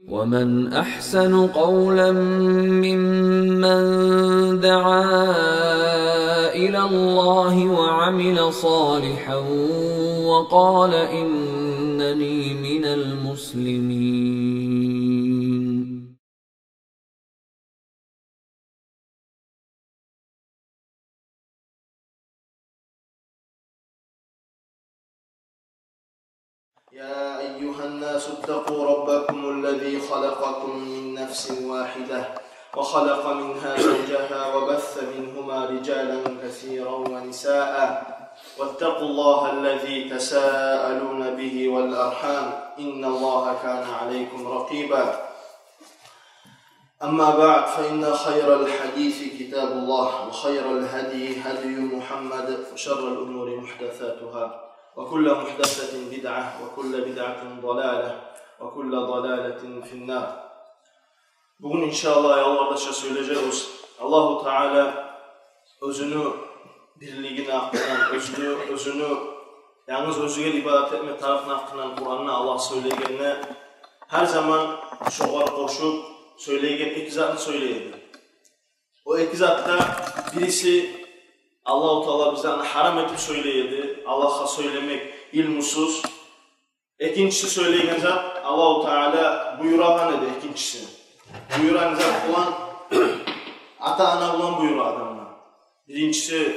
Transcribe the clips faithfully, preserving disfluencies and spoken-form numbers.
ومن أحسن قولا ممن دعا إلى الله وعمل صالحا وقال إنني من المسلمين. يا أيها الناس اتقوا ربكم الذي خلقكم من نفس واحدة وخلق منها زوجها وبث منهما رجالا كثيرا ونساء واتقوا الله الذي تساءلون به والأرحام إن الله كان عليكم رقيبا. أما بعد، فإن خير الحديث كتاب الله، وخير الهدي هدي محمد، وشر الأمور محدثاتها، وكل محدثة بدعة، وكل بدعة ضلالة، وكل ضلالة في النار. Бугюн, иншааллагь, аявлу къардашлар, сёйлежекбиз Аллагьу Таала оьзюню бирлигини гьакъындан, оьзюню, оьзюню янгыз оьзюне ибадат этме тарыкъны гьакъындан Къуранда Аллагь сёйлегенде, гьар заман шогъар къошуп сёйлейген эки затны сёйлей эди. О эки затда бириси, Аллагьу Таала бизден гьарам этип сёйлей эди Аллагьгъа сёйлемек илмусуз. Экинчиси сёйлейген зат, Аллагьу Таала буюрагъан эди, экинчиси. Буюрагъан зат булан, ата-ана булан буюра адамгъа. Биринчиси,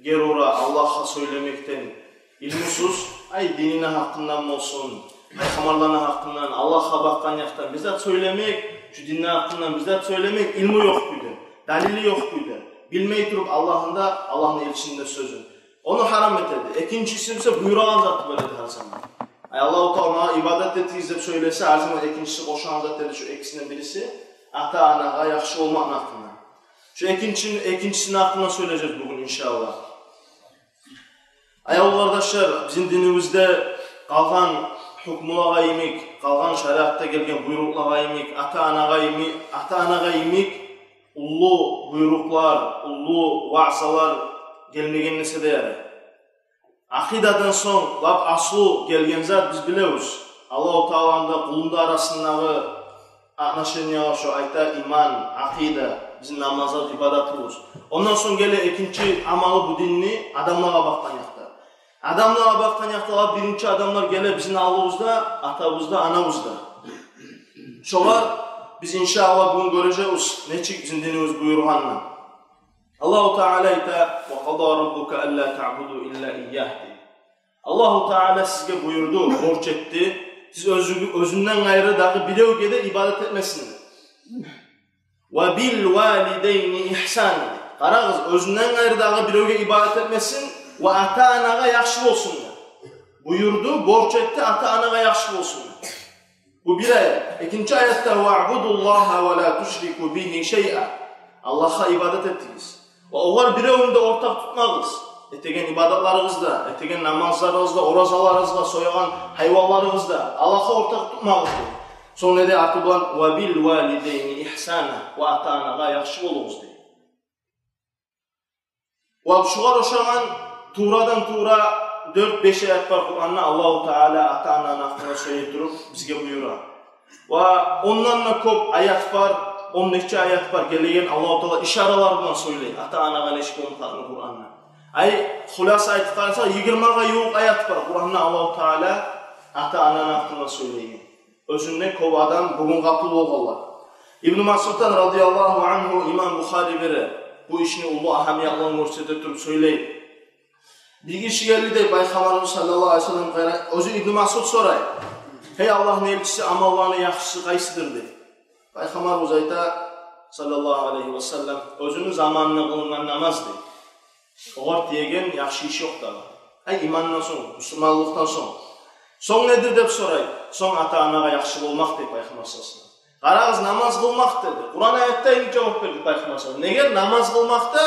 гери ура Аллагьгъа сёйлемекден илмусуз, ай, динини гьакъындан болсун, пайхаммарланы гьакъындан, Аллагьгъа бакъгъан якъдан бир зат сёйлемек, шу динни гьакъындан бир зат сёйлемек, илму ёкъ кюйде, далили ёкъ кюйде, билмей туруп Аллагьны да, Аллагьны элчисини де сёзюн. Ону гьарам этеди. Экинчиси буса буюрагъан зат береди гьар заман. Ай, Аллагьу Таала магъа ибадат этигиз деп сёйлесе, гьар заман экинчиси къошагъан зат эди, шу экисинден бириси, ата-анагъа яхшы болмакъны гьакъындан. Шу экинчи, экинчисини гьакъындан сёйлежекбиз бугюн, иншааллагь. Аявлу къардашлар, бизин динибизде къалгъан гьукмулагъа йимик, къалгъан шариатда гелген буйрукълагъа йимик, ата-анагъа йимик, ата-анагъа йимик уллу буйрукълар, уллу ваъзалар гелмеген эсе де ярай. Акъидадан сонг лап аслу гелген зат, биз билебиз, Аллагьу Тааланы да къулуну да арасындагъы отношениялар, шо айта иман, акъида, бизин намазлар, ибадатыбыз. Ондан сонг геле экинчи амалы бу динни адамлагъа бакъгъан якъда. Адамлагъа бакъгъан якъда лап биринчи адамлар геле бизин алдыбызда атабыз да, анабыз да. Шолар, биз, иншааллагь, бугюн гёрежекбиз нечик бизин динибиз буюргъанны. Аллагьу Таала айта: «Ва къада раббука алла таъбуду илла ийягь», — дей. Аллагьу Таала сизге буюрду, борч этди, сиз оьзю-, оьзюнден къайры дагъы биревге де ибадат этмесин. «Ва бил валидайни ихсана», — дей. Къарагъыз, оьзюнден къайры дагъы биревге ибадат этмесин ва ата-анагъа яхшы болсун, дей. Буюрду, борч этди, ата-анагъа яхшы болсун, дей. Бу бир аят. Экинчи аятда: «Ваъбудуллагьа ва ла тушрику бигьи шайъа». Аллагьгъа ибадат этигиз. Ва огъар биревню де ортакъ тутмагъыз. Этеген ибадатларыгъызда, этеген намазларыгъызда, оразаларыгъызда, соягъан гьайванларыгъызда Аллагьгъа ортакъ тутмагъыз, дей. Сонг не дей арты булан? «Ва бил валидайни ихсана», ва ата-анагъа яхшы болугъуз, дей. Ва шугъар ошагъан туврадан-тувра дёрт-беш аят бар Къуранда, Аллагьу Таала ата-ананы гьакъында сёйлей туруп бизге буюра. Ва ондан да кёп аят бар, он нече аят бар, гелеген Аллагьу Таала ишаралар булан сёйлей ата-анагъа нечик болмакълыкъны Къуранда. Ай, хуласа айтып къарасакъ, йигирмагъа ювукъ аят бар Къуранда Аллагьу Таала ата-ананы гьакъында сёйлейген. Оьзюнде кёп адам бугюн гъапул болгъанлар. Ибну Масъуддан, радияллагьу ангьу, имам Бухари бере, бу ишни уллу агьамиятлыгъын гёрсете туруп сёйлей. Бир гиши гелди, дей, Пайхаммарыбыз саллаллагьу алайгьи ва саллам къайра-, оьзю Ибну Масъуд сорай: «Гьей Аллагьны элчиси, амалланы яхшысы къайсыдыр?» — дей. Пайхаммарыбыз айта, саллаллагьу алайгьи ва саллам: «Оьзюню заманында къылынгъан намаз», — дей. Огъар тиеген яхшы иш ёкъ дагъы. Ай, имандан сонг, мусулманлыкъдан сонг. Сонг недир деп сорай. Сонг ата-анагъа яхшы болмакъ, дей Пайхаммар саллаллагьу алайгьи ва саллам. Къарагъыз, намаз къылмакъ деди. Къуран аятда йимик жавап берди Пайхаммар саллаллагьу алайгьи ва саллам. Неге? Намаз къылмакъда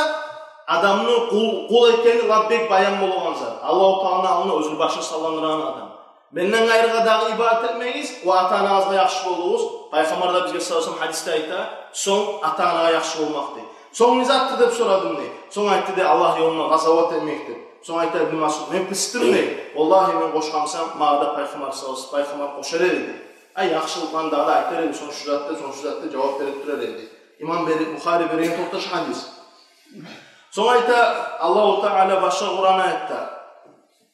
адамны къул, къул экени лап бек баян болгъан зат. Аллагьу Тааланы алдында оьзюн башгъа савландырагъан адам. Менден къайрыгъа дагъы ибадат этмегиз ва ата-анагъызгъа яхшы болугъуз. Пайхаммар да бизге саллаллагьу алайгьи ва саллам гьадисде айта, сонг ата-анагъа яхшы болмакъ, дей. Сонг не затдыр деп сорадым, дей. Сонг айтды, дей, Аллагь ёлунда къазават этмек, деп. Сонг айта Ибну Масъуд: «Мен пысдым, дей. Валлагьи, мен къошгъан бусам, магъа да Пайхаммар саллаллагьу алайгьи ва саллам, Пайхаммар къошар эди», — дей. яхшылыкъланы дагъы да айтар эди, сонг шу затда, сонг шу затда жавап берип турар эди. Имам Бери-, Бухари берген токъташ гьадис. Сонг айта Аллагьу Таала башгъа Къуран аятда: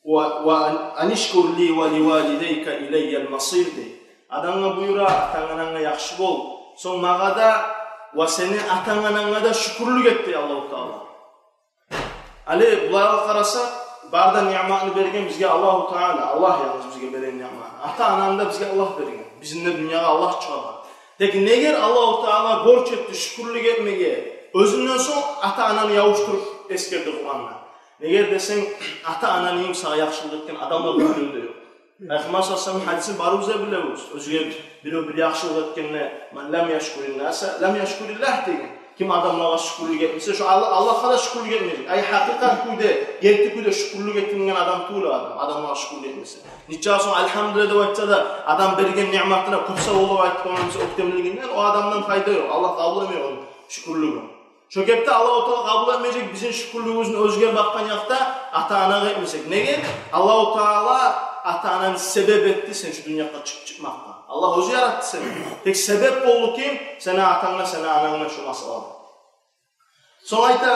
«Ва, ва ан-, анишкур ли ва ли валидайка илайял масир», — дей. Адамгъа буюра: «Атанг-ананга яхшы бол, сонг магъа да ва сени атанг-ананга да шюкюрлюк эт», — дей Аллагьу Таала. Гьали булай алып къарасакъ, бары да ниъматны берген бизге Аллагьу Таала, Аллагь янгыз бизге берген ниъматны. Ата-ананы да бизге Аллагь берген. Бизин де дюньягъа Аллагь чыгъаргъан. Тек негер Аллагьу Таала борч этди шюкюрлюк этмеге, оьзюнден сонг ата-ананы ябушдуруп эсгерди Къуранда? Негер десенг, ата-ананы йимик сагъа яхшылыкъ этген адамлар дюньяда ёкъ. Пайхаммар саллаллагьу алайгьи ва саллам гьадисин барыбыз да билебиз. Оьзюне бирев бир яхшылыкъ этгенде: «Ман лам яшкурин наса, лам яшкуриллагь», — деген. Ким адамлагъа шюкюрлюк этмесе, шо Алла-, Аллагьгъа да шюкюрлюк этмежек. Ай, гьакъыкъат кюйде, герти кюйде шюкюрлюк этинген адам тюгюл адам, адамлагъа шюкюрлюк этмесе. Нечакъы сонг «Альгьамдулиллагь» деп айтса да, адам берген ниъматына кёп сав болуп айтып къоймаса оьктемлигинден, о адамдан пайда ёкъ. Аллагь къабул этмей ону шюкюрлюгюн. Шо кепде Аллагьу Таала къабул этмежек бизин шюкюрлюгюбюзню оьзге бакъгъан якъда ата-анагъа этмесек. Неге? Аллагьу Таала ата-ананы себеп этди сен шу дюньягъа чыкъ-, чыкъмакъгъа. Аллагь оьзю яратды сени. Тек себеп болду ким? Сени атанг да, сени ананг да шу масъалада. Сонг айта,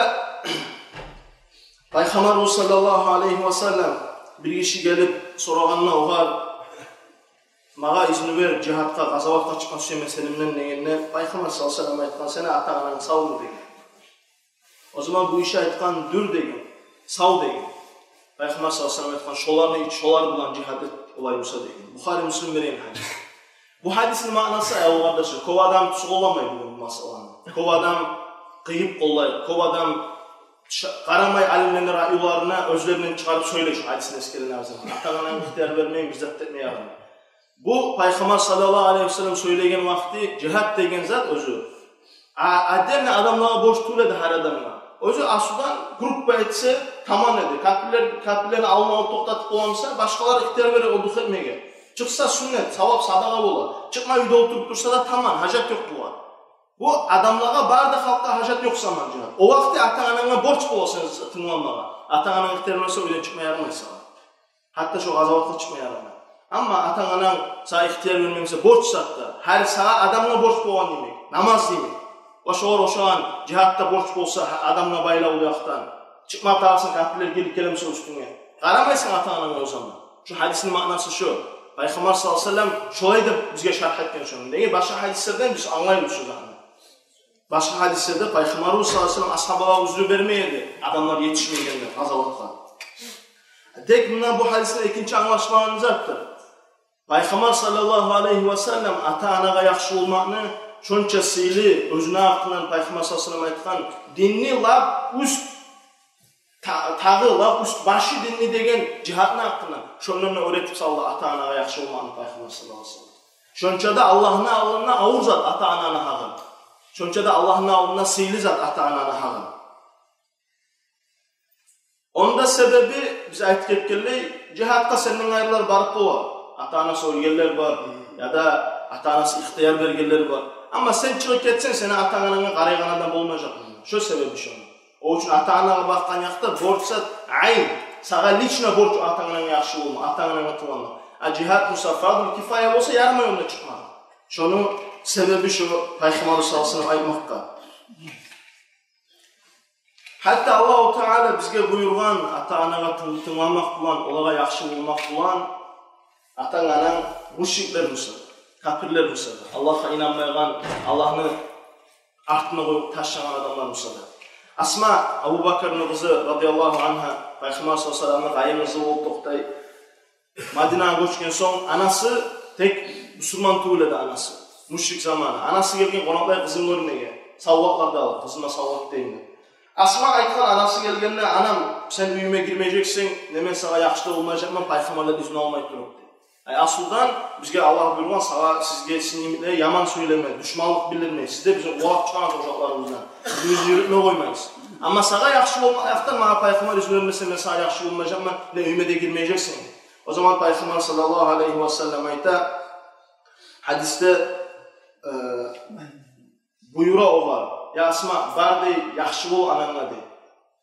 Пайхаммарыбыз саллаллагьу алайгьи ва саллам бир гиши гелип сорагъанда огъар: «Магъа изну бер, жигьатгъа, къазаватгъа чыкъма сюемен сени булан», — дегенде, Пайхаммар саллаллагьу алайгьи ва саллам айтгъан: «Сени атанг-ананг савму?» — деген. О заман бу гиши айтгъан: «Дюр», — деген, «сав», — деген. Пайхаммар саллаллагьу алайгьи ва саллам айтгъан: «Шоланы ич, шолар булан жигьат эт, олай буса», — деген. Бухари, Муслим берген гьадис. Бу гьадисни маънасы, аявлу къардашлар, кёп адам тюз къолламай бугюн бу масъаланы. Кёп адам къыйып къоллай, кёп адам ша-, къарамай алимлени раиларына, оьзлеринден чыгъарып сёйлей шу гьадисни эсгерген заман. Ата-ананга ихтияр бермей, бир зат этмей ярамай. Бу Пайхаммар саллаллагьу алайгьи ва саллам сёйлеген вакъти жигьат деген зат оьзю, а, отдельно адамлагъа борч тюгюл эди, гьар адамгъа. Оьзю асылдан группа этсе таман эди. Капирлер, капирлени алдын алып токътатып боламыса, башгъалар ихтияр бере отдых этмеге. Чыкъса сюннет, савап, садагъа бола. Чыкъмай уьйде олтуруп турса да таман, гьажат ёкъ бугъар. Бу адамлагъа, бары да халкъгъа гьажат ёкъ заман жигьат. О вакъти атанг-ананга борч бола сен тынгламагъа. Атанг-ананг ихтияр бермесе, уьйден чыкъма ярамай сагъа. Гьатта шо къазаватгъа чыкъма ярамай. Амма атанг-ананг сагъа ихтияр бермесе, борч затда, гьар сагъа адамгъа борч болгъан йимик, намаз йимик, ва шогъар ошагъан, жигьат да борч болса, гьа-, адамгъа байлавлу якъдан, чыкъма тарыкъсан, капирлер гелип гелемиса уьстюнге, къарамайсан атанг-ананга о заман. Шу гьадисни маънасы шу. Пайхаммар саллаллагьу алайгьи ва саллам шолай деп бизге шаргь этген шону. Неге, башгъа гьадислерден биз англайбыз шу затны. Башгъа гьадислерде Пайхаммарыбыз саллаллагьу алайгьи ва саллам асгьабалагъа уьзрю бермей эди адамлар етишмегенде къазаватгъа. Тек мундан бу гьадисден экинчи англашылагъан затдыр: Пайхаммар саллаллагьу алайгьи ва саллам ата-анагъа яхшы болмакъны шонча сыйлы, оьзюню гьакъындан Пайхаммар саллаллагьу алайгьи ва саллам айтгъан, динни лап уьст та-, тагъы, лап уьст башы динни деген жигьатны гьакъындан, шондан да оьр этип салды ата-анагъа яхшы болмакъны Пайхаммар саллаллагьу алайгьи ва саллам. Шонча да Аллагьны алдында авур зат ата-ананы гьакъы. Шонча да Аллагьны алдында сыйлы зат ата-ананы гьакъы. Онда себеби, биз айтып гетгенлей, жигьатгъа сенден къайрылар барып бола. Ата-анасы оьлгенлер бар, яда ата-анасы ихтияр бергенлер бар. Амма сен чыгъып гетсенг, сени атанг-ананга къарайгъан адам болмажакъ мунда. Шо себеби шону. О учун ата-анагъа бакъгъан якъда борч зат, айн, сагъа лично борч атанг-ананга яхшы болма, атанг-ананга тынгламакъ. А жигьат буса фарзул кифая болса, ярамай онда чыкъмагъа. Шону себеби шо Пайхаммар саллаллагьу алайгьи ва саллам айтмакъгъа. Гьатта Аллагьу Таала бизге буюргъан ата-анагъа тынг-, тынгламакъ булан, олагъа яхшы болмакъ булан, атанг-ананг мушриклер буса, капирлер буса да, Аллагьгъа инанмайгъан, Аллагьны артына къоюп ташлагъан адамлар буса да. Асма, Абубакарны къызы, радияллагьу ангьа, Пайхаммар саллаллагьу алайгьи ва салламны къайын къызы болуп токътай. Мадинагъа гёчген сонг, анасы тек бусурман тюгюл эди анасы. Мушрик заманы. Анасы гелген къонакълай къызын гёрмеге, савгъатлар да алып, къызына савгъат деймен. Асма айтгъан анасы гелгенде: «Анам, сен уьюме гирмежексен, не мен сагъа яхшы да болмажакъман, Пайхаммардан изну алмай туруп», — деп. Ай, асылдан бизге Аллагь буюргъан, сагъа, сизге, сизин йимиклеге яман сёйлеме, душманлыкъ билдирме, сиз де бизин къувалап чыгъарасыз ожакъларыбыздан, бизин юрютме къоймайсыз. Амма сагъа яхшы болмакъ якъдан магъа Пайхаммар изну бермесе, мен сагъа яхшы болмажакъман, не уьюме де гирмежексен. О заман Пайхаммар саллаллагьу алайгьи ва саллам айта, гьадисде, э, буюра огъар: «Я Асма, бар, — дей, — яхшы бол ананга», — дей.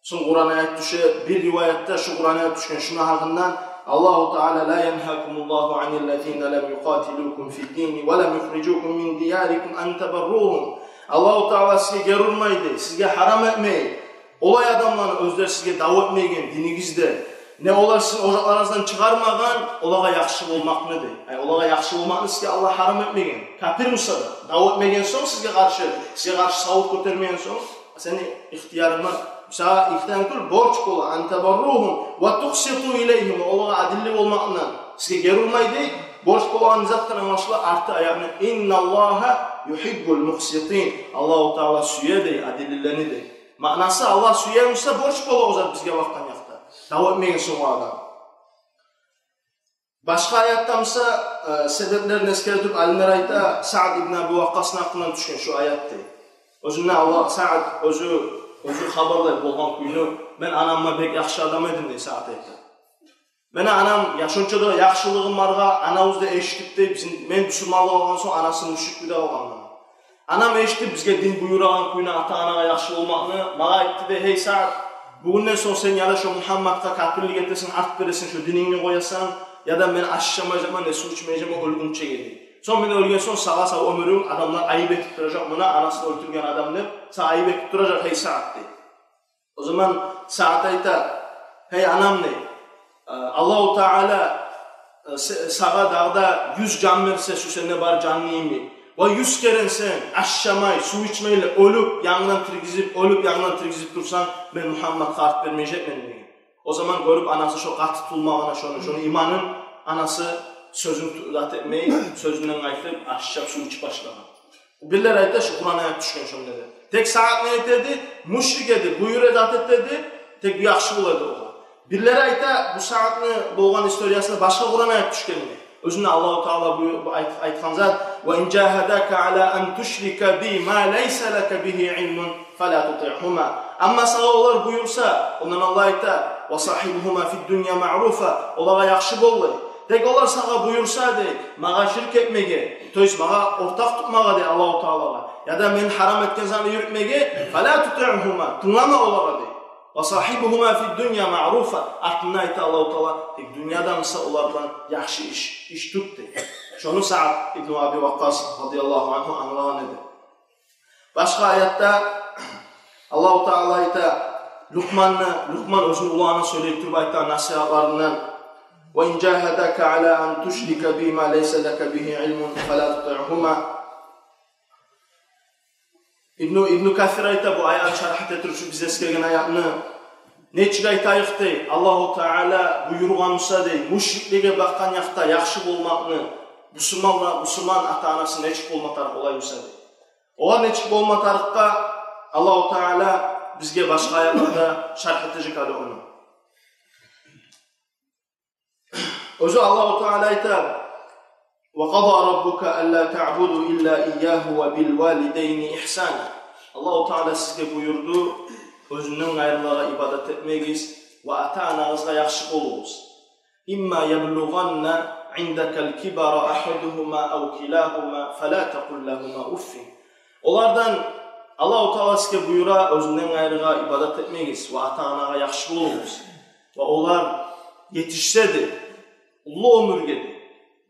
Сонг Къуран аят тюше, бир риваятда шу Къуран аят тюшген шуну гьакъындан: Аллагьу Таала: «Ла янхакумуллагьу аниллазина лам юкъатилукум фиддини ва лам юхрижукум мин диярикум ан табарругьум». Аллагьу Таала сизге гери урмай дей, сизге гьарам этмей олай адамланы, оьзлер сизге дав этмеген динигизде, не олар сизин ожакъларыгъыздан чыгъармагъан, олагъа яхшы болмакъны дей. Ай, олагъа яхшы болмакъны сизге Аллагь гьарам этмеген. Капир буса да, дав этмеген сонг сизге къаршы, сизге къаршы савут гётермеген сонг, сени ихтиярынг бар. Сагъа ихтиярынг тюгюл, борч бола, ан табарругьум ва тукъситу илайгьим, олагъа адилли болмакъны сизге гери урмай дей. Борч болагъан затдан англашыла арты аятны: «Инналлагьа юхиббул мукъситин». Аллагьу Таала сюе дей адиллилени дей. Маънасы, Аллагь сюе буса, борч бола о зат бизге бакъгъан якъда, дав этмеген сонг о адам. Башгъа аятда буса, э, себеплерин эсгере туруп, алимлер айта, Саад ибн Аби Вакъкъасны гьакъындан тюшген шу аят дей. Оьзюнде Аллагь, Саад оьзю, оьзю хабарлай болгъан кюйню: «Мен анама бек яхшы адам эдим», — дей Саад айта. «Мени анам, я шонча да яхшылыгъым баргъа, анабыз да эшитип дей, бизин, мен бусурманлыкъ алгъан сонг, анасы мушрик кюйде алгъан. Анам эшитип бизге дин буюрагъан кюйню, ата-анагъа яхшы болмакъны, магъа айтды дей: „Гьей Саад, бугюнден сонг сен яда шо Мугьаммадгъа капирлик этесен, арт бересен, шо динингни къоясан, яда мен аш ашамажакъман, не сув ичмежекмен оьлгюнчеге“, — дей. „Сонг мен оьлген сонг сагъа, сагъа оьмюрюнг адамлар айып этип туражакъ, муна анасын оьлтюрген адам деп, сагъа айып этип туражакъ, гьей Саад“, — дей. О заман Саад айта: «Гьей анам, — дей, — э, Аллагьу Таала, э, се-, сагъа дагъы да юз жан берсе, шу сени бар жанынг йимик, ва юз керен сен аш ашамай, сув ичмей оьлюп, янгыдан тиргизип, оьлюп, янгыдан тиргизип турсанг, мен Мугьаммадгъа арт бермежекмен», — деген. О заман гёрюп анасы шо къатты тутулмагъына шону, шону иманын, анасы сёзюн ту-, зат этмей, сёзюнден къайтып, аш ашап, сув ичип башлагъан. Бирлер айта, шу Къуран аят тюшген шонда деп. Тек Саад не эте эди? Мушрик эди, буюра, зат эте эди, тек яхшы бола эди огъар. Бирлер айта, бу Саадны болгъан историясына башгъа Къуран аят тюшгенни. Оьзюнде Аллагьу Таала бу, бу айт-, айтгъан зат: «Ва ин жагьадака ала ан тушрика би ма лайса лака бигьи илмун, фала тутигьума». Амма сагъа олар буюрса, ондан Аллагь айта: «Ва сагьибгьума фид дунья маъруфа», олагъа яхшы бол дей. Тек олар сагъа буюрса дей, магъа ширк этмеге, то есть магъа ортакъ тутмагъа дей, Аллагьу Таалагъа, яда мен гьарам этген затны юрютмеге, «фала тутигьума», тынглама олагъа дей. «Ва сагьибгьума фид дунья маъруфа». Артында айта Аллагьу Таала, тек дюньяда буса олар булан яхшы иш, иш тут дей. Шону Саад ибн Аби Вакъкъас радияллагьу ангьу англагъан эди. Башгъа аятда Аллагьу Таала айта, Лукъманны, Лукъман оьзюню уланына сёйлей туруп айтгъан насигьатларындан: «Ва ин жагьадака ала ан тушрика би ма лайса лака бигьи илмун, фала тутигьума». Ибну, Ибну Касир айта, бу аятны шаргь эте туруп, шу биз эсгерген аятны: нечик айтайыкъ дей, Аллагьу Таала буюргъан буса дей, мушриклеге бакъгъан якъда яхшы болмакъны, бусурманла-, бусурман ата-анасы нечик болма тарыкъ олай буса дей. Олар нечик болма тарыкъгъа Аллагьу Таала бизге башгъа аятларда шаргь этежек гьали ону. Оьзю Аллагьу Таала айта: «Ва къада раббука алла таъбуду илла ийягьу ва бил валидайни игьсана». Аллагьу Таала сизге буюрду: «Оьзюнден къайрылагъа ибадат этмегиз ва ата-анагъызгъа яхшы болугъуз. Имма яблугъанна индакал кибара агьадугьума ав килагьума фала такъул лагьума уффин». Олардан, Аллагьу Таала сизге буюра: «Оьзюнден къайрыгъа ибадат этмегиз ва ата-анагъа яхшы болугъуз». Ва олар етишсе де, уллу оьмюрге де,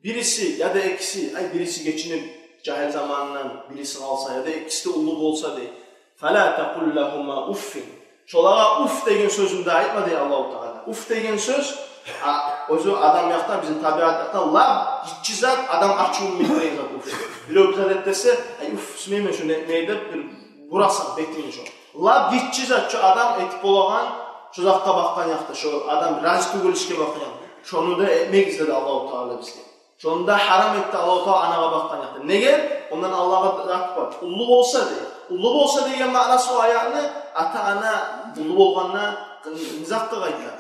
бириси яда экиси, ай, бириси гечинип, жагьил заманындан бириси къалса, яда экиси де уллу болса дей, «фала такъул лагьума уффин». Шолагъа «уф» деген сёзню де айтма дей Аллагьу Таала. «Уф» деген сёз, а, оьзю адам якъдан, бизин табиат якъдан лап гиччи зат, адам ачувун билдиреген зат «уф». Бирев бир зат эт десе, «Ай, уф, сюймеймен шону этмеге», — деп бир бурасан бетинге шо. Лап гиччи зат, шо адам этип болагъан, шо затгъа бакъгъан якъда, шо адам рази тюгюл ишге бакъгъан якъда. Шону да этмегиз деди Аллагьу Таала бизге. Шону да гьарам этди Аллагьу Таала анагъа бакъгъан якъда. Неге? Ондан Аллагьгъа зат бар. Уллу болса дей. Уллу болса деген маънасы о аятны, ата-ана уллу болгъанда не затгъа къайта?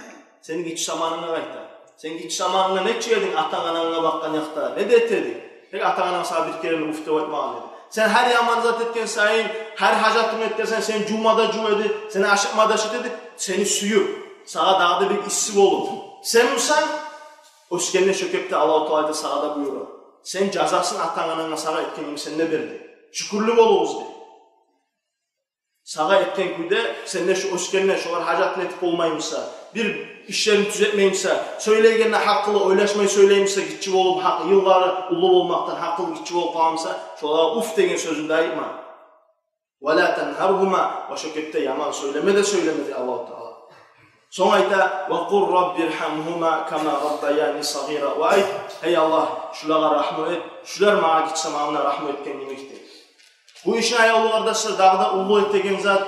Сени гиччи заманынгъа къайта. Сен гиччи заманынгда нечик эдинг атанг-ананга бакъгъан якъда? Не де эте эдинг? Тек атанг-ананг сагъа бир керен «уф» деп айтмагъан эди. Сен гьар яман зат этген сайын, гьар гьажатынгны этген сайын, сени жувма да жува эди, сени ашатма да ашата эди, сени сююп, сагъа дагъы да бир исси болуп. Сен буса, оьсгенде шо кепде Аллагьу Таала да сагъа да буюра. Сен жазасын атанг-ананга сагъа этгенинг сен де берди. Шюкюрлю болугъуз дей. Сагъа этген кюйде, сен де шо оьсгенде, шолар гьажатын этип болмай буса, бир ишлерин тюзетмей буса, сёйлейгенде гьакъылы, ойлашмай сёйлей буса, гиччи болуп, гьакъ-, йыллары уллу болмакъдан гьакъылы гиччи болуп къала буса, шолагъа уф деген сёзню де айтма. «Ва ла танхаргьума», ва шо кепде яман сёйлеме де сёйлеме дей Аллагьу Таала. Сонг айта: «Ва къул раббирхамгьума кама раббаяни сагъира». Ва айт: «Гьей Аллагь, шулагъа рагьму эт, шулар магъа гиччи заманымда рагьму этген йимик», – дей. Бу ишни, аявлу къардашлар, дагъы да уллу этеген зат,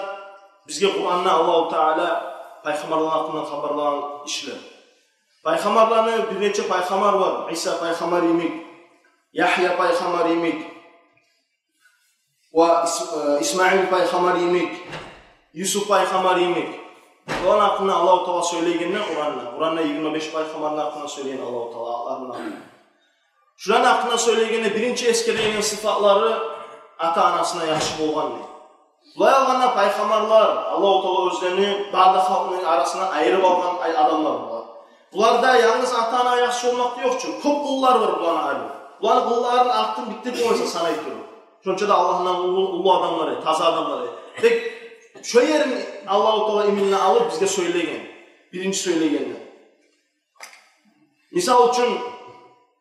бизге Къуранда Аллагьу Таала пайхаммарланы гьакъындан хабарлагъан ишлер. Пайхаммарланы, бир нече пайхаммар бар. Иса пайхаммар йимик, Ягья пайхаммар йимик, ва Ис-, э, Исмаил пайхаммар йимик, Юсуп пайхаммар йимик. Оланы гьакъында Аллагьу Таала сёйлейгенде Къуранда, Къуранда йигирма беш пайхаммарны гьакъында сёйлейген Аллагьу Таала, атларыны гьакъында. Шуланы гьакъында сёйлейгенде, биринчи эсгереген сыфатлары ата-анасына яхшы болгъан дей. Булай алгъанда, пайхаммарлар, Аллагьу Таала оьзлени бары да халкъны арасындан айырып алгъан ай-, адамлар булар. Буларда янгыз ата-анагъа яхшы болмакъ ёкъ чу, кёп къылыкълар бар буланы ари. Буланы къылыкъларын артын битдирип болмайсан санай туруп. Шонча да Аллагьдан уллу, уллу адамлар эди, таза адамлар эди. Тек шо ерин Аллагьу Таала именно алып бизге сёйлеген. Биринчи сёйлегенде. Мисал учун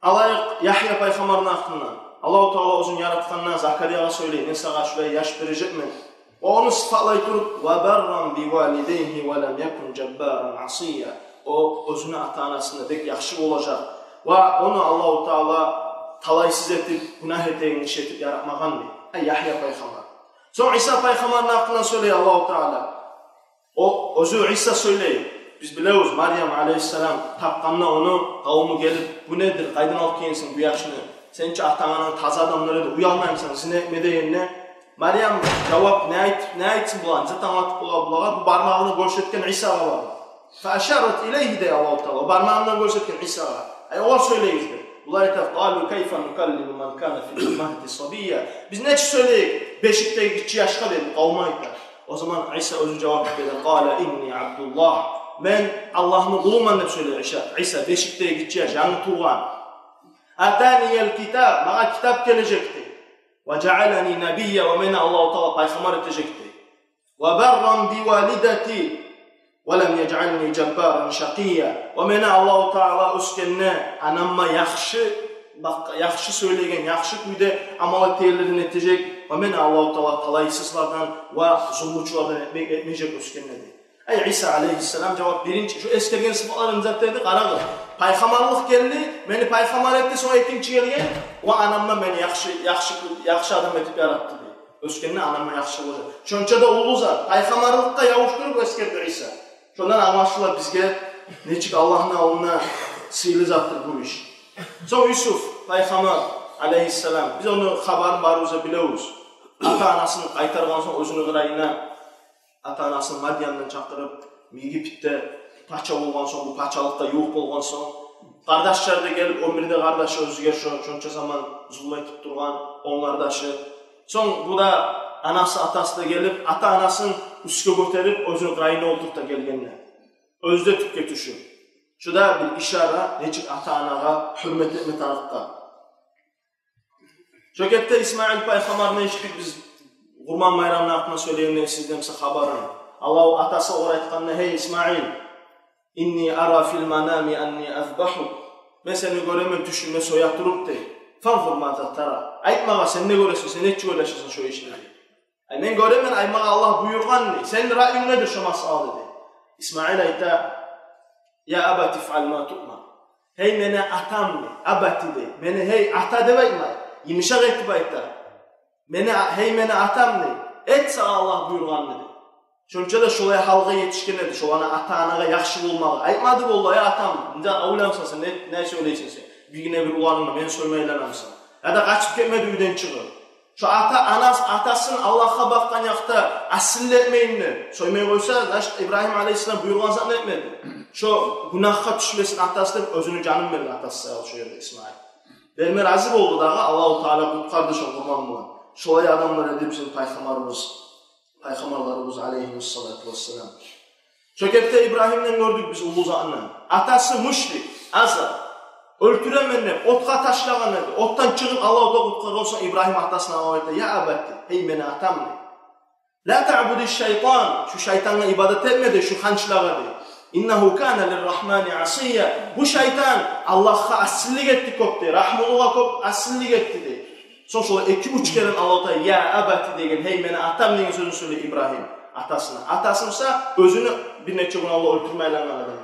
алайыкъ, Ягья пайхаммарны гьакъында. Аллагьу Таала оьзюн яратгъанда Закариягъа сёйлей: «Мен сагъа шулай яш бережекмен». Ва ону сыфатлай туруп: «Ва барран би валидайгьи ва лам якун жаббаран асия». О оьзюню ата-анасына бек яхшы болажакъ. Ва ону Аллагьу Таала талайсыз этип, гюнагь этеген гиши этип яратмагъан дей. Ай, Ягья пайхаммар. Сонг Иса пайхаммарны гьакъында сёйлей Аллагьу Таала. О, оьзю Иса сёйлей. Биз билебиз, Марьям алейгьиссалам тапгъанда ону, къавуму гелип: «Бу недир? Къайдан алып гелгенсен бу яшны? Сени чи ата-анаң таза адамлар эди, уялмаймысан зина этме?» – дегенде, Марьям жавап не айт-, не айтсын булагъа, не зат англатып бола булагъа? Бу бармагъыны гёрсетген Исагъа бар. «Фаашарат илейгьи», – дей Аллагьу Таала, бармагъындан гёрсетген Исагъа. Ай, олар сёйлейгиз деп. Булар айта: «Къалу кайфа нукаллиму ман кана фил магьди сабия». Биз нечик сёйлейик бешикдеги гиччи яшгъа, деп къавуму айта. О заман Иса оьзю жавап бере: «Къала инни Абдуллагь». «Мен Аллагьны къулуман», – деп сёйлей Иса. Иса бешикдеги гиччи яш, янгы тувгъан. «Атаниял китаб», магъа китап гележекди. «Ва жаалани набия», ва мени Аллагьу Таала пайхаммар этежекди. «Ва барран би валидати, ва лам яжални жаббаран шакия». Ва мени Аллагьу Таала оьсгенде анамма яхшы, бакъ, яхшы сёйлеген, яхшы кюйде амал этегенлерден этежек, ва мени Аллагьу Таала талайсызлардан ва зулмучулардан этме-, этмежек оьсгенде, дей. Ай, Иса алейгьиссалам жавап биринчи, шу эсгерген сыфатларын зат эди, къарагъыз. Пайхаммарлыкъ гелди, мени пайхаммар этди, сонг экинчи гелген, ва анамма мени яхшы, яхшы, яхшы адам этип яратды, дей. Оьсгенде анамма яхшы болажакъ. Шонча да уллу зат. Пайхаммарлыкъгъа ябушдуруп эсгерди Иса. Шондан англашыла бизге нечик Аллагьны алдында сыйлы затдыр бу иш. Сонг Юсуп пайхаммар алейгьиссалам, биз ону хабарын барыбыз да билебиз. Ата-анасын къайтаргъан сонг оьзюню къырыйына, ата-анасын Мадьяндан чакъырып, Египетде пача болгъан сонг, бу пачалыкъгъа ювукъ болгъан сонг, къардашлары да гелип, он бир де къардашы оьзюне шо-, шонча заман зулму этип тургъан он къардашы. Сонг бу да, анасы, атасы да гелип, ата-анасын уьстге гётерип, оьзюню къырыйына олтурта гелгенде, оьзю де тюпге тюшюп. Шу да бир ишара, нечик ата-анагъа гьюрмет этме тарыкъгъа. Шо кепде Исмаил пайхаммарны эшитдик биз, Къурбан байрамны гьакъында сёйлегенде, сизден бир хабарын. Аллагьу, атасы огъар айтгъанда: «Гьей Исмаил, инни ара фил манами анни азбагьук. Мен сени гёремен тюшюмде соя туруп, – дей. – Фанзур маза тара. Айт магъа, сен не гёресен, сен нечик ойлашасан шо ишни?» Ай, мен гёремен, ай, магъа Аллагь буюргъан, дей. Сени раъюнг недир шо масъалада, дей. Исмаил айта: «Я абати ифъал ма туъмар». Гьей мени атам, дей. Абати, дей. Мени, гьей ата деп айтмай, йымышакъ этип айта. Мени а-, гьей мени атам, дей. Эт сагъа Аллагь буюргъанны, дей. Шонча да шолай гьалгъа етишген эди, шоланы ата-анагъа яхшы болмагъа. Айтмады: «Валлагь, я атам, не ойланасан сен, не, не сёйлейсен сен? Биргине бир уланынг, мени соймай айланамысан?» Яда къачып гетмеди уьйден чыгъып. Шо ата, анас-, атасын Аллагьгъа бакъгъан якъда асил этмейин деп соймай къойса, значит, Ибрагьим алейгьиссалам буюргъан затны этмеди. Шо гюнагьгъа тюшмесин атасы деп, оьзюню жанын берди атасы саялы шо ерде Исмаил. Берме рази болду дагъы, Аллагьу Таала къутгъарды шо къурбан булан. Шолай адамлар эди бизин пайхаммарыбыз, пайхаммарларыбыз алейгьимуссалату вассалам. Шо кепде Ибрагьимден гёрдюк биз уллу затны. Атасы мушрик, Азар. Оьлтюремен деп, отгъа ташлагъан эди. Отдан чыгъып, Аллагьу Таала къутгъаргъан сонг, Ибрагьим атасына алып айта: «Я абати, гьей мени атам, – дей. – Ла таъбуди шайтан, шу шайтангъа ибадат этме, – дей, – шу ханчлагъа, – дей. «Иннагьу кана лиррагьмани асия». Бу шайтан Аллагьгъа асилик этди кёп дей, рагьмулугъа кёп асилик этди дей. Сонг шолай эки-уьч керен Аллагьу Таала «Я абати» деген, «Гьей, мени атам» деген сёзню сёйлей Ибрагьим атасына. Атасы буса оьзюню бир нече гюн алда оьлтюрме айлангъан адам.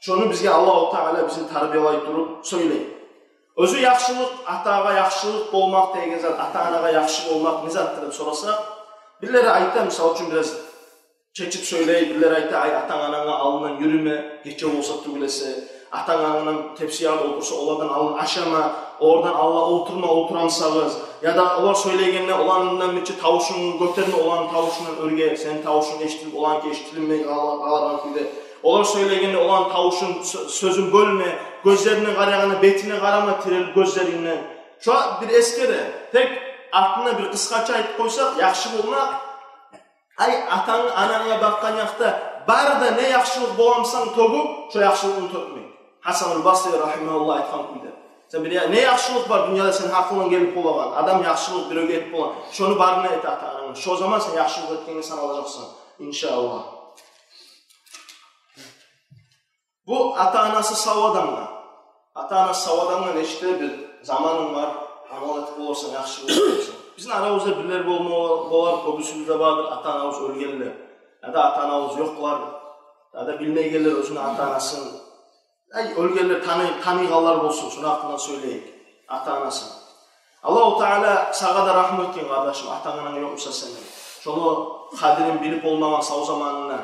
Шону бизге Аллагьу Таала бизин тарбиялай туруп сёйлей. Оьзю яхшылыкъ, атагъа яхшылыкъ болмакъ деген зат, ата-анагъа яхшы болмакъ не затдыр деп сораса, бирлери айта, мисал учун, бираз чечип сёйлей, бирлери айта: «Ай, атанг-ананга алындан юрюме, гече болса тюгюл эсе, атанг-ананг тепси янында олтурса, олардан алын ашама, олардан алда олтурма, олтурамсагъыз». Яда олар сёйлегенде, оланы мундан бирче тавушунгну гётерме, оланы тавушундан оьрге, сени тавушунг эшитилип, оланыки эшитилинмей къала-, къаларгъан кюйде. Олар сёйлегенде, оланы тавушун, сё-, сёзюн бёлме, гёзлерине къарагъанда бетине къарама, тирелип гёзлерингден. Шо бир эсгере, тек артына бир къысгъача айтып къойсакъ, яхшы болмакъ. Ай, атанг-ананга бакъгъан якъда бары да не яхшылыкъ боламысан тёгюп, шо яхшылыкъны тёкмек. Гьасанул Басри рагьимагьуллагь айтгъан кюйде. Сен бир я-, не яхшылыкъ бар дюньяда сени гьакъынгдан гелип болагъан, адам яхшылыкъ биревге этип болагъан, шону барын да эт ата-ананга. Шо заман сен яхшылыкъ этгенге саналажакъсан, иншааллагь. Бу ата-анасы сав адамгъа. Ата-анасы сав адамгъа нечик де бир заманынг бар, амал этип боларсан, яхшы боларсан. Бизин арабызда бирлер болма болар, кёбюсюбюзде бардыр ата-анабыз оьлгенлер. Яда ата-анабыз ёкълар. Яда билмейгенлер оьзюню ата-анасын. Ай, оьлгенлер, таный-, таныйгъанлар болсун, шону гьакъындан сёйлейик. Ата-анасын. Аллагьу Таала сагъа да рагьму этсин, къардашым, атанг-ананг ёкъ буса сени. Шону къадирин билип болмагъан сав заманында.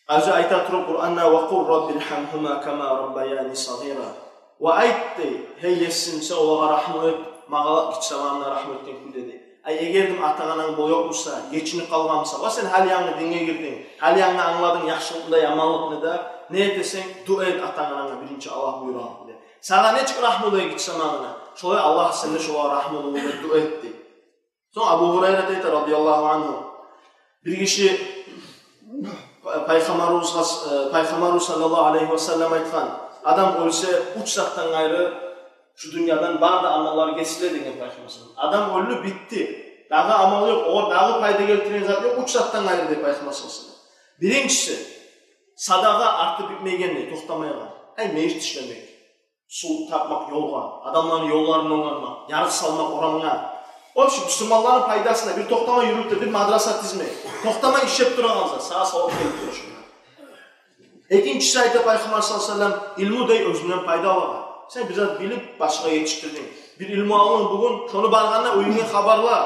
Оьзю айта туруп Къуранда: «Ва къул раббиргьамгьума кама раббаяни сагъира». Ва айт дей: «Гьей Есим, сен олагъа рагьму эт, магъа гиччи заманымда рагьму этген кюйде», — дей. Ай, эгер де атанг-ананг бу ёкъ буса, гечинип къалгъан буса, ва сен гьали янгы динге гирдинг, гьали янгы англадынг яхшылыкъны да, яманлыкъны да, не этесен, дуа эт атанг-ананга биринчи Аллагь буюргъан кюйде. Сагъа нечик рагьмулу эди гиччи заманында, шолай Аллагь сен де шолагъа рагьмулу болуп дуа эт дей. Сонг Абу Гьурайра айта, радияллагьу ангьу, бир гиши Пайхаммарыбызгъа, э, Пайхаммарыбыз саллаллагьу алайгьи ва саллам айтгъан: «Адам оьлсе, уьч затдан къайры шу дюньядан бары да амаллар гесиле», — деген Пайхаммар саллаллагьу алайгьи ва саллам. Адам оьлдю, битди. Дагъы амал ёкъ, огъар дагъы пайда гелтиреген зат ёкъ, уьч затдан къайры, дей Пайхаммар саллаллагьу алайгьи ва саллам. Биринчиси, садагъа артып битмейген, дей, токътамайгъан. Ай, межит ишлемек, сув тапмакъ ёлгъа, адамланы ёлларын онгармакъ, ярыкъ салмакъ орамгъа. Вообще, бусурманланы пайдасына бир токътамай юрюп де, бир мадраса тизмек. Токътамай ишлеп турагъан зат, сагъа савап гелип тура шунда. Экинчиси, айта Пайхаммар саллаллагьу алайгьи ва саллам, илму, дей, оьзюнден пайда алагъан. Сен бир зат билип, башгъагъа етишдирдинг. Бир илму алдынг бугюн, шону баргъанда уьюнге хабарла.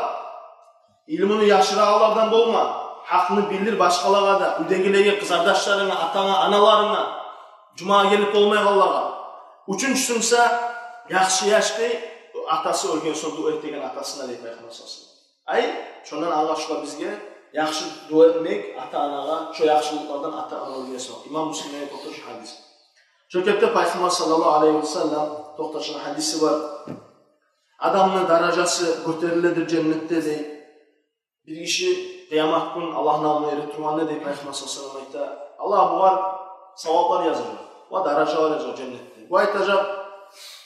Илмуну яшырагъанлардан болма. Гьакъны билдир башгъалагъа да, уьйдегилеге, къызардашларынга, атанга, аналарынга, жумагъа гелип болмайгъанлагъа. Уьчюнчюсю буса, яхшы яш, дей, атасы оьлген сонг дуа эт деген атасына, дей Пайхаммар саллаллагьу алайгьи ва саллам. Ай, шондан англашыла бизге, яхшы дуа этмек ата-анагъа, шо яхшылыкълардан ата-ана оьлген сонг. Имам Муслимде гелген гьадис. Шо кепде Пайхаммар саллаллагьу алайгьи ва саллам, токъташгъан гьадиси бар. Адамны даражасы гётериледир женнетде, дей. Бир гиши къыямат гюн Аллагьны алдына эретургъанда, дей, Пайхаммар саллаллагьу алайгьи ва саллам айта: «Аллагь, бугъар саваплар язажакъ ва даражалар язажакъ женнетде». Бу айтажакъ: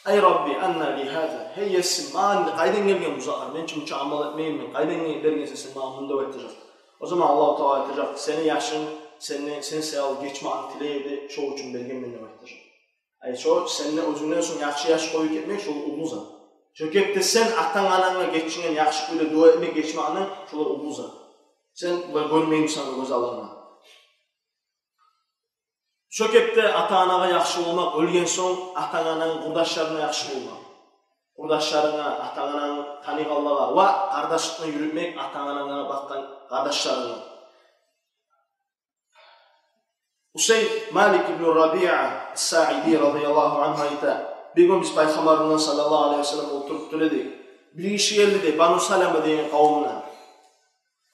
«Ай Рабби, анна ли гьаза? Гьей Есим, магъа къайдан гелген бу затлар? Мен чи мунча амал этмегенмен, къайдан гелген сен магъа муну?» — деп айтажакъ. О заман Аллагьу Таала айтажакъ: «Сени яшынг сени, сен саялы гечмекни тилей эди, шо учун бергенмен», — деп айтажакъ. Ай, шо сенден, оьзюнгден сонг яхшы яш къоюп гетмек, шо уллу зат. Шо кепде сен атанг-ананга гечинген, яхшы кюйде дуа этмек, гечмекни, шолар уллу зат. Сен булай гёрмеймисен гёз аллынгда? Шо кепде ата-анагъа яхшы болмакъ, оьлген сонг атанг-ананг, къурдашларына яхшы болмакъ. Къурдашларынга, атанг-ананг таныйгъанлагъа ва къардашлыкъны юрютмек атанг-ананга бакъгъан къардашларынга. Усайд Малик ибну Рабиа ас-Саиди радияллагьу ангьу айта: «Бир гюн биз Пайхаммар булан саллаллагьу алайгьи ва саллам олтуруп тура эдик. Бир гиши гелди, дей, Бану Салама деген къавумдан.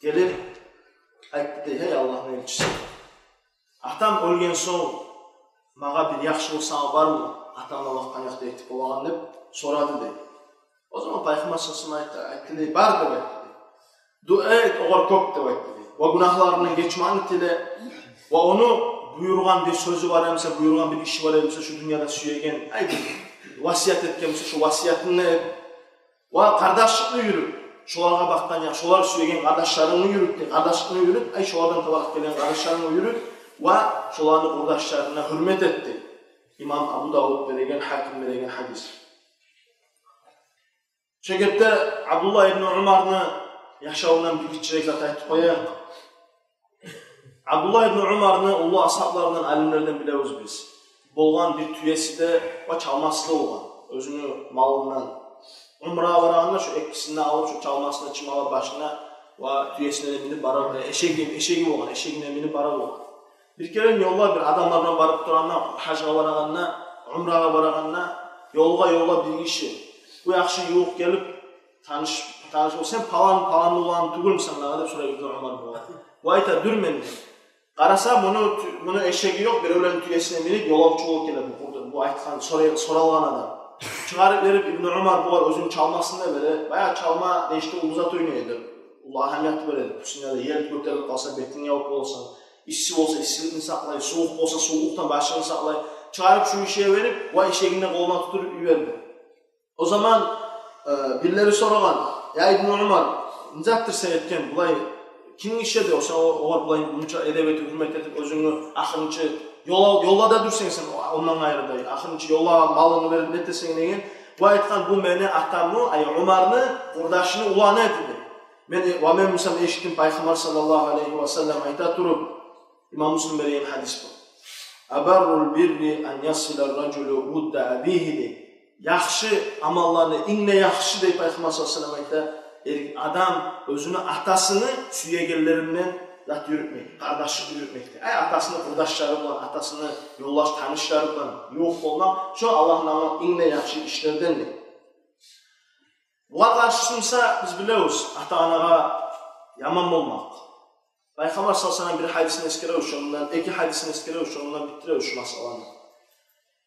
Гелип айтды, дей: „Гьей Аллагьны элчиси, атам оьлген сонг магъа бир яхшылыкъ сама бармы, атама бакъгъан якъда этип болагъан?“ – деп сорады, дей. О заман Пайхаммар саллаллагьу алайгьи ва саллам айтды, айтды, дей: „Бар“, – деп айтды, дей. „Дуа эт огъар кёп“, – деп айтды, дей. „Ва гюнагьларындан гечмекни тиле. Ва ону буюргъан бир сёзю бар эсе, буюргъан бир иши бар эсе, шу дюньяда сюеген, ай, бир васият этген эсе, шу васиятын эт. Ва къардашлыкъны юрют. Шолагъа бакъгъан якъ, шолар сюеген къардашларынгны юрют, дей, къардашлыкъны юрют. Ай, шолардан табаракъ гелген къардашларынгны юрют. Ва шоланы къурдашларына гьюрмет этди. Имам Абу Давуд береген, Гьаким береген гьадис. Шо гепде Абдуллагь ибну Умарны яшавундан бир гиччирек зат айтып къояйыкъ. Абдуллагь ибну Умарны уллу асгьаблардан, алимлерден билебиз биз. Болгъан бир тюеси де ва чалмасы да болгъан. Оьзюню малындан. Умрагъа барагъанда шо экисин де алып, шо чалмасын да чымалып башына ва тюесине де минип бара, э, эшеги, эшеги болгъан, эшегине минип бара болгъан. Бир керен ёлда бир адамлар булан барып турагъанда, гьажгъа барагъанда, умрагъа барагъанда, ёлгъа, ёлда бир гиши, бу яхшы ювукъ гелип, таныш, таныш болуп: «Сен палан, палан улан тюгюлмюсен дагъы?» — деп сорай Ибну Умар бугъар. Бу айта: «Дюр мен», — дей. Къараса, муну тю-, муну эшеги ёкъ, биревлени тюесине минип, ёлавчу болуп геле бу къурда, бу айтгъан, сорай-, соралгъан адам. Чыгъарып берип, Ибну Умар бугъар оьзюню чалмасын да бере. Баягъы чалма нечик де уллу зат ойнай эди. Уллу агьамият бере эди. Пусине де, ер гётерилип къалса, бетинг ябып боласан. Исси болса, иссиликни сакълай, сувукъ болса, сувукълукъдан башынгны сакълай. Чыгъарып шу гишиге берип, ва эшегин де къолуна тутдуруп йиберди. О заман, э, бирлери сорагъан: «Я Ибну Умар, не затдыр сен этген, булай ким гиши эди о, сен о-, огъар булай мунча эдеп этип, гьюрмет этип, оьзюнгню ахырынчы ёл ал-, ёлда да дюрсенг сен о-, ондан къайры да, ахырынчы ёлда малынгны берип не этесен?» — деген. Бу айтгъан: «Бу мени атамны, ай, Умарны къурдашыны уланы эди», — дей. Мен, ва мен буса эшитдим Пайхаммар саллаллагьу алайгьи ва саллам айта туруп, Имам Муслим берген гьадис бу. «Абаррул бирри ан ясила ар-ражулу вудда абигьи», — дей. Яхшы амалланы инг де яхшысы, дей Пайхаммар саллаллагьу алайгьи ва саллам, айта, эр-, адам оьзюню атасыны сюегенлеринден зат юрютмек, къардашлыкъ юрютмек, дей. Ай, атасыны къурдашлары булан, атасыны ёлдаш, танышлары булан ювукъ болмакъ, шо Аллагьны алдында инг де яхшы ишлерден, дей. Бугъар къаршысы буса, биз билебиз, ата-анагъа яман болмакъ. Пайхаммар саллаллагьу алайгьи ва саллам бир гьадисин эсгеребиз, шондан, эки гьадисин эсгеребиз, шондан битдиребиз шу масъаланы.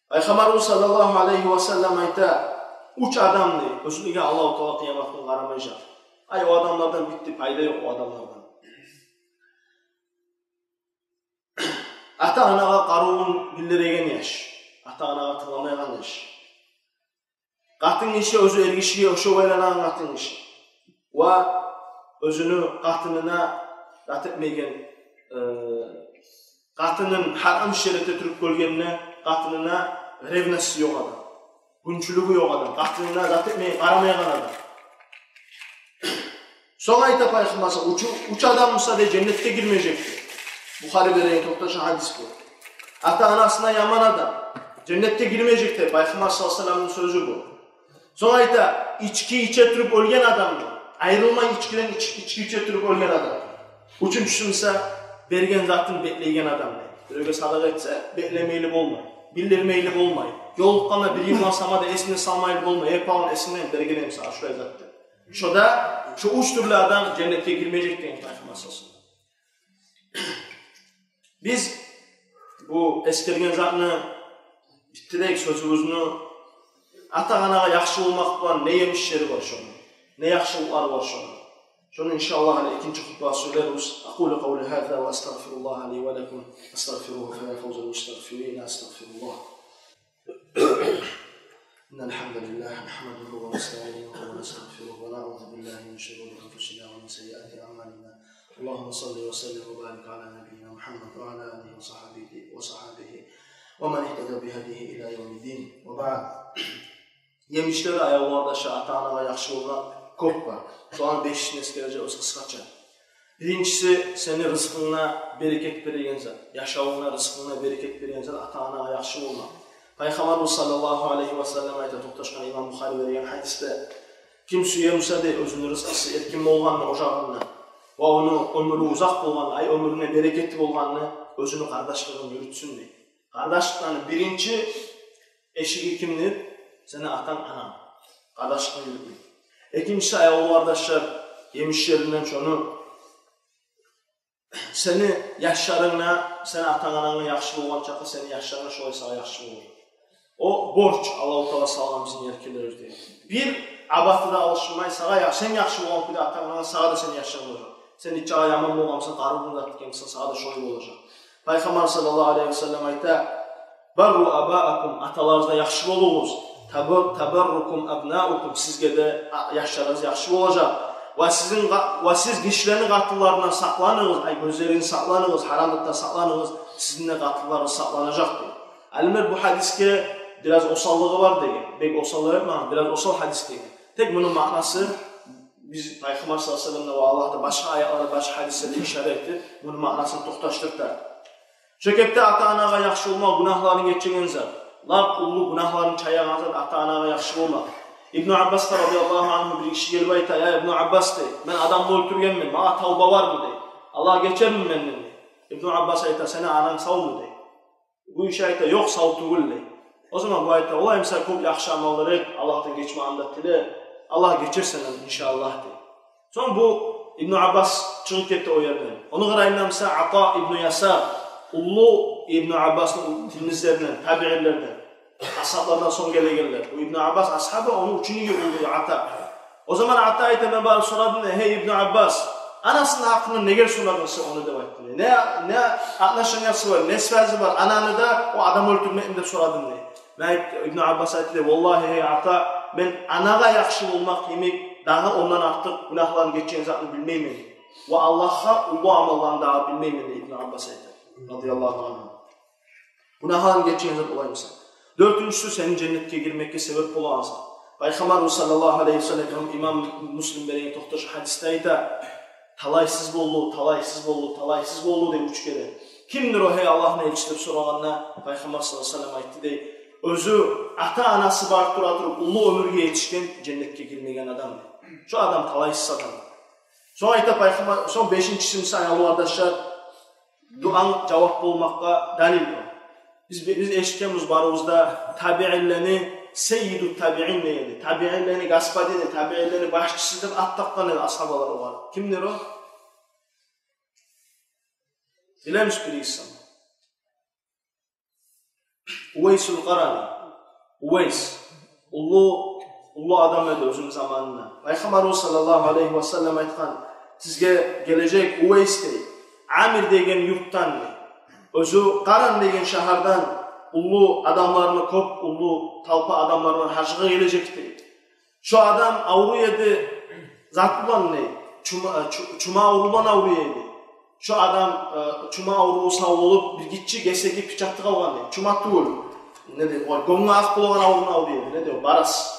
Пайхаммарыбыз саллаллагьу алайгьи ва саллам айта: «Уьч адам, — дей, — оьзюне Аллагьу Таала къыямат гюн къарамажакъ. Ай, о адамлардан битди, пайда ёкъ о адамлардан. Ата-анагъа къарувун билдиреген яш, ата-анагъа тынгламайгъан яш. Къатын гиши, оьзю эргишиге ошап айланагъан къатын гиши. Ва оьзюню къатынына зат этмейген, э, къатынын гьарам иш эте туруп гёргенине, къатынына ревность ёкъ адам, гюнчюлюгю ёкъ адам, къатынына зат этмей, къарамайгъан адам». Сонг айта Пайхаммар: «Уьч, уьч адам буса, — дей, — женнетге гирмежек», — дей. Бухари берген токъташгъан гьадис бу. Ата-анасына яман адам женнетге гирмежек, дей Пайхаммар саллаллагьу алайгьи ва салламны сёзю бу. Сонг айта: «Ички иче туруп оьлген адам, — дей, — айрылмай ичкиден, ич-, ички иче туруп оьлген адам. Уьчюнчюсю буса, берген затын беклейген адам, — дей. — Биревге садагъа этсе, беклемейли болмай, билдирмейли болмай, ёлукъгъанда бир йылдан сама да эсине салмайлы болмай: „Эй, палан, эсингденми, бергенмен сагъа шулай затны?“ Шо да, шо уьч тюрлю адам женнетге гирмежек», — деген Пайхаммар саллаллагьу алайгьи ва саллам. Биз бу эсгерген затны битдирейик, сёзюбюзню. Ата-анагъа яхшы болмакъ булан не емишлери бар шону, не яхшылыкълары бар шону, шону, иншааллагь, гьали экинчи хутбада сёйлербиз. أقول قولي هذا وأستغفر الله لي ولكم، فاستغفروه فيا فوز المستغفرين. أستغفر الله. إن الحمد لله نحمده ونستعينه ونستغفره ونعوذ بالله من شرور أنفسنا ومن سيئات أعمالنا. اللهم صل وسلم وبارك على نبينا محمد وعلى آله وصحبه، وصحبه ومن اهتدى بهديه إلى يوم الدين. وبعد. Емишлери, аявлу къардашлар, ата-анагъа яхшы болмакъ кёп бар. Шоланы бешисин эсгережекбиз къысгъача. Биринчиси, сени рызкъынгда берекет береген зат, яшавунгда, рызкъынгда берекет береген зат — ата-анагъа яхшы болмакъ. Пайхаммарыбыз саллаллагьу алайгьи ва саллам айта, токъташгъан имам Бухари берген гьадисде: «Ким сюе буса, — дей, — оьзюню рызкъысы эркин болгъанны ожагъында ва ону оьмюрю узакъ болгъанны, ай, оьмюрюнде берекети болгъанны, оьзюню къардашлыгъын юрютсюн», — дей. Къардашлыкъланы биринчи эшиги кимдир? Сени атанг, ананг. Къардашлыкъны юрютмек. Экинчиси, аявлу къардашлар, емишлеринден шону: сени яшларынг да сени атанг-ананга яхшы болгъан чакъы, сени яшларынг да шолай сагъа яхшы болажакъ. О борч, Аллагьу Таала салгъан бизин эркинлерибизге. Бир абаты да алышынмай, сагъа я-, сен яхшы болгъан кюйде атанг-ананг, сагъа да сени яшларынг болажакъ. Сен нечакъы яман болгъан бусанг, къарувунг да тикен буса, сагъа да шолай болажакъ. Пайхаммар саллаллагьу алайгьи ва саллам айта: «Барру абаакум, аталарыгъызгъа яхшы болугъуз, табар-, табаррукум абнаукум, сизге де, а, яшларыгъыз яхшы болажакъ. Ва сизин къа-, ва сиз гишилени къатынларындан сакъланыгъыз, ай, гёзлеригизни сакъланыгъыз, гьарамлыкъдан сакъланыгъыз. сизин де къатынларыгъыз сакъланажакъ дей. Алимлер бу гьадисге бираз осаллыгъы бар деген. Бек осаллыгъы ёкъ, магъа бираз осал гьадис деген. Тек муну маънасы, биз Пайхаммар саллаллагьу алайгьи ва саллам да ва Аллагь да башгъа аятларда, башгъа гьадислерде ишара этди, муну маънасын токъташдырып да. Шо кепде ата-анагъа яхшы болма гюнагьларын гечеген зат. Лап уллу гюнагьларын чаягъан зат ата-анагъа яхшы болма. Ибну Аббасгъа радияллагьу ангьу бир гиши гелип айта: «Я Ибну Аббас, — дей, — мен адамны оьлтюргенмен, магъа тавба бармы?» — дей. «Аллагь гечерми менден?» — дей. Ибну Аббас айта: «Сени ананг савму?» — дей. Бу гиши айта: «Ёкъ, сав тюгюл», — дей. О заман бу айта: «Олай буса кёп яхшы амаллар эт, Аллагьдан гечмагъны да тиле, Аллагь гечер сенден, иншааллагь», — дей. Сонг бу Ибну Аббас чыгъып гете о ерден. Ону къырыйындан буса Ата ибну Ясар, уллу Ибну Аббасны тилмизлеринден, табиинлерден, асгьаблардан сонг гелегенлер. Бу Ибну Аббас асгьабы, ону ученигиги уллу Ата. О заман Ата айта: «Мен барып сорадым, — дей, — гьей, Ибну Аббас, анасыны гьакъында неге сорадынг сен ону?» — деп айтды. «Не, не отношениясы бар, не связи бар ананы да о адам оьлтюрмекни?» — деп сорадым, — дей. Мен айт-, Ибну Аббас айтды: «Валлагьи, гьей Ата, мен анагъа яхшы болмакъ йимик дагъы ондан артыкъ гюнагьларын гечеген затны билмеймен. Ва Аллагьгъа уллу амалланы дагъы билмеймен», — дей Ибну Аббас айта, радияллагьу ангьу. Гюнагьларын гечеген зат олай буса. Дёртюнчюсю, сени женнетге гирмекге себеп болагъан зат. Пайхаммарыбыз саллаллагьу алайгьи ва саллам, имам Муслим береген токъташгъан гьадисде айта: «Талайсыз болду, талайсыз болду, талайсыз болду», — деп уьч керен. «Кимдир о, гьей Аллагьны элчиси?» — деп сорагъанда, Пайхаммар саллаллагьу алайгьи ва саллам айтды дей: «Оьзю ата-анасы бар тура туруп, уллу оьмюрге етишген, женнетге гирмеген адам», — дей. Шо адам талайсыз адам. Сонг айта Пайхаммар, сонг бешинчиси буса, аявлу къардашлар, дуанг жавап болмакъгъа далил о. Биз, биз эшитгенбиз барыбыз да, табиинлени саййиду табиин дей эди. Табиинлени господини, табиинлени башчысы деп ат такъгъан эди асгьабалар огъар. Кимдир о? Билемисиз биригиз сама? Увайсул Къарани. Увайс. Уллу, уллу адам эди оьзюню заманында. Пайхаммарыбыз саллаллагьу алайгьи ва саллам айтгъан: «Сизге гележек Увайс, — дей, — Амир деген юртдан, — дей. — Оьзю Къаран деген шагьардан уллу адамланы, кёп уллу талпа адамланы гьажгъа гележек, — дей. — Шо адам авруй эди зат булан, — дей, — чума, чу-, чума аврувдан авруй эди. Шо адам, э, чума авруву сав болуп, бир гиччи гесеги, печати къалгъан, — дей. — Чума тюгюл, не дей, о гёнгю акъ болагъан аврувдан авруй эди, не дей, барас.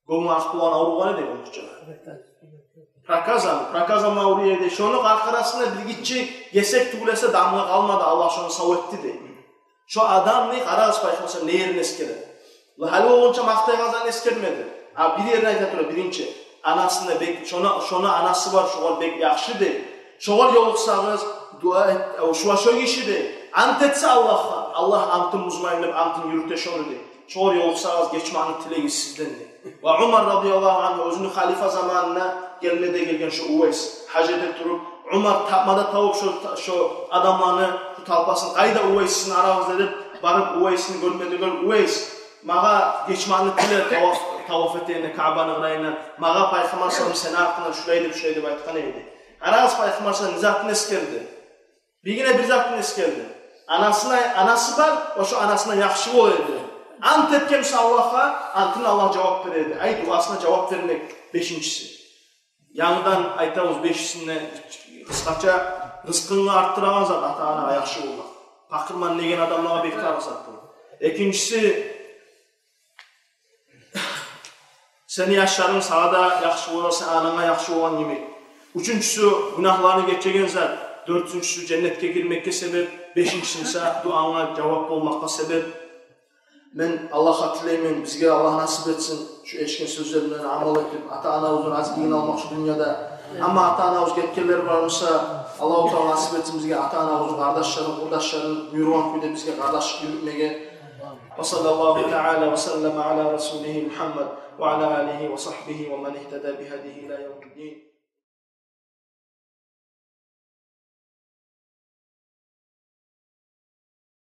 Гёнгю акъ болагъан аврув бар эди, ону къыча. Проказа, проказа авруй эди. Шону къаркъарасында бир гиччи гесек тюгюл эсе дамгъа къалмады, Аллагь шону сав этди», — дей. Шо адам, дей, къарагъыз, Пайхаммар не ерин эсгере. Ла гьали болгъунча макътайгъан затны эсгермеди. А бир ерин айта тура, биринчи, анасына бек, шону, шону анасы бар, шогъар бек яхшы, дей. Шогъар ёлукъсагъыз, дуа эт, э, шо, шо гиши, дей, ант этсе Аллагьгъа, Аллагь антын бузмайман деп антын юрюте шону, дей. Шогъар ёлукъсагъыз, гечмекни тилегиз сизден, дей. Ва Умар радияллагьу ангьу оьзюню халифа заманына гелме де гелген шо Увайс, гьаж эте туруп, Умар тапма да табып шо, шо адамланы, шо талпасын, къайда Увайс, сизин арагъызда деп, барып Увайсны гёрме де гёрюп: «Увайс, магъа гечмекни тиле, таваф, таваф этегенде Каабаны къырыйындан, магъа Пайхаммар саллаллагьу алайгьи ва саллам сени гьакъынгдан шулай деп, шулай деп айтгъан эди». Къарагъыз, Пайхаммар саллаллагьу алайгьи ва саллам не затны эсгерди. Биргине бир затны эсгерди. Анасына, анасы бар, ва шо анасына яхшы бола эди. Ант этген буса Аллагьгъа, антына Аллагь жавап бере эди. Ай, дуасына жавап бермек, бешинчиси. Янгыдан айтабыз бешисин де къысгъача: рызкъынгны артдырагъан зат ата-анагъа яхшы болмакъ. Пакъырман деген адамлагъа бек тарыкъ зат бу. Экинчиси, сени яшларынг сагъа да яхшы болар, сен ананга яхшы болгъан йимик. Уьчюнчюсю, гюнагьланы гечеген зат. Дёртюнчюсю, женнетге гирмекге себеп. Бешинчиси буса, дуанга жавап болмакъгъа себеп. Мен Аллагьгъа тилеймен, бизге Аллагь насип этсин шу эшитген сёзлеринден амал этип, ата-анабызны разилигин алмакъ шу дюньяда. Амма ата-анабыз гетгенлер бар буса, Аллагьу Таала насип этсин бизге ата-анабызны къардашларын, къурдашларын буюргъан кюйде бизге къардашлыкъ юрютмеге. وصلى الله تعالى وسلم على رسوله محمد وعلى آله وصحبه ومن اهتدى بهديه إلى يوم الدين.